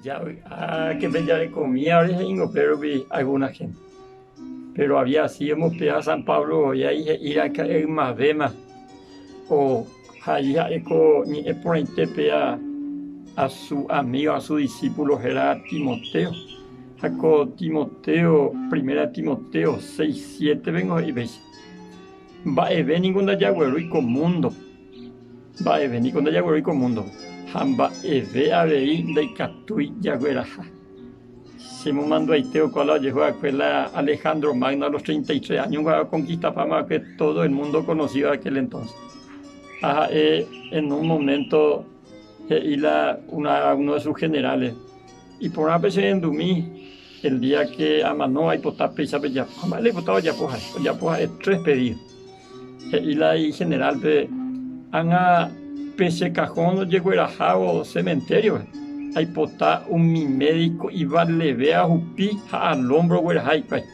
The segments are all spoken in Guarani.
Javy'áke pe jarekomíva he'ingo pérupi alguna gente. Pero había sido upéva San Pablo voi ahí he'i raka'e ymavéma o hai ha'e ko ñe'ẽ porãite péa a su amigo, a su discípulo héra Timoteo. Ha ko Timoteo, primera Timoteo 6, 7 vengo he'i péicha. Mba'eve ningo ndajaguerúi ko múndope. Mba'eve niko ndajaguerúi ko múndope, ha mba'eve avei ndaikatúi jagueraha. Chemomanduaite oikuaa la ojehu va'ekue la Alejandro Magno a los 33 años guare okonkistapáma va'ekue todo el mundo conocido de aquel entonces. Ha ha'e en un momento he'i la una, uno de sus generales, iporã pe cherendumi el día que amano aipota péicha pejapo. Ha mba'e la oipota ojapo ha'e? Ojapo ha'e tres pedido. He'i la igenerálpe, Ág̃a pe che cajón ojeguerahávo cementerio-pe, aipota umi médico ivalevéva hupi ha al hombro ogueraha hikuái.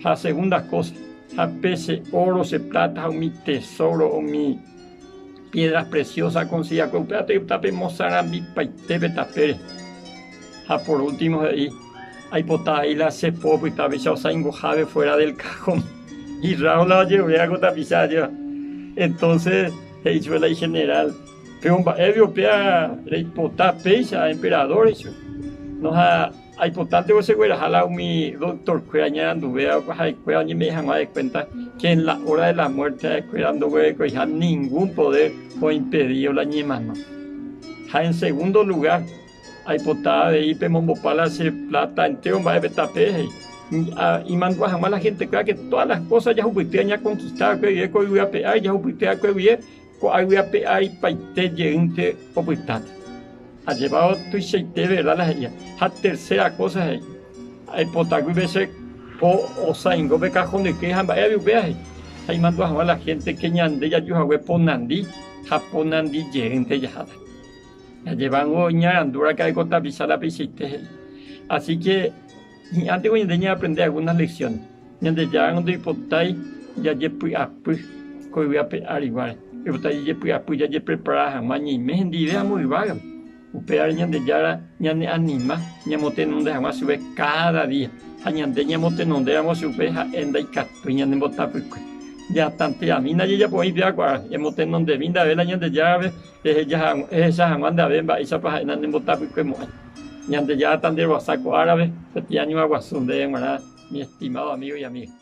Ha segunda cosa, ha pe che oro, che plata ha umi tesoro, umi piedras preciosas akonsigiakue, upéva toipota pemosarambipaite pe tapére. Ha por último he'i, Aipota ai la che po opyta péicha osaingohápe fuera del cajón. Irrao la ojeruréva ko tapicha ajéva. Entonces he'i chupe la igeneral, Péro mba'égui upéva reipota péicha, emperador, he'i chupe. No ha aipotánte ochegueraha la umi doctor-kuéra iñaranduvéva ha'ekuéra oñeme'ẽ hag̃ua de cuenta que en la hora de la muerte ha'ekuéra ndoguerekoiha ningún poder oimpedívo la ñemano. Ha en segundo lugar, Aipota avei pemombopa la che plata entéro mba'e pe tape, he'i. Imandu'a hag̃ua la hentekuéra ke todas las cosas jahupyty ñakonkista va'ekue guive ko yvy ape ári, jahupyty va'ekue guive ko'a yvy ape ári paite jeýnte opytáta. Ajépa tuichaite verdad la he'íva. Ha tercera cosa he'i, aipotágui pe che po osaingo pe cajón yke ha mba'e avei upéva he'i. Ha imandu'a hag̃ua la gente ke ñande jaju hague po nandi ha po nandi jeýnte jaháta. Ajépango iñarandu raka'e ko tapicha la peichaite he'i. Así que hi'ãnteko ñande ñaaprende algunas lecciones. Ñandejára ndoipotái jajepy'apy ko yvy ape áriguare, oipota jajepy'apy jajeprepara hag̃ua ñaime hendive amo yvágape. Upévare Ñandejára ñaneanima ñamotenonde hag̃ua chupe káda día, ha ñande ñamotenondéramo chupe ha'e ndaikatúi ñanembotapykue. Jatanteamína jajapo'ỹ péva ko ára, emotenondemi ndave la Ñandejárape Ehecha hag̃ua nde ave mba'éichapa ha'e nandembotapykuemo'ãi. Ñandejára tanderoasa ko árape, peteĩ añuã guasu ndéve g̃uarã, mi estimado amigo y amiga.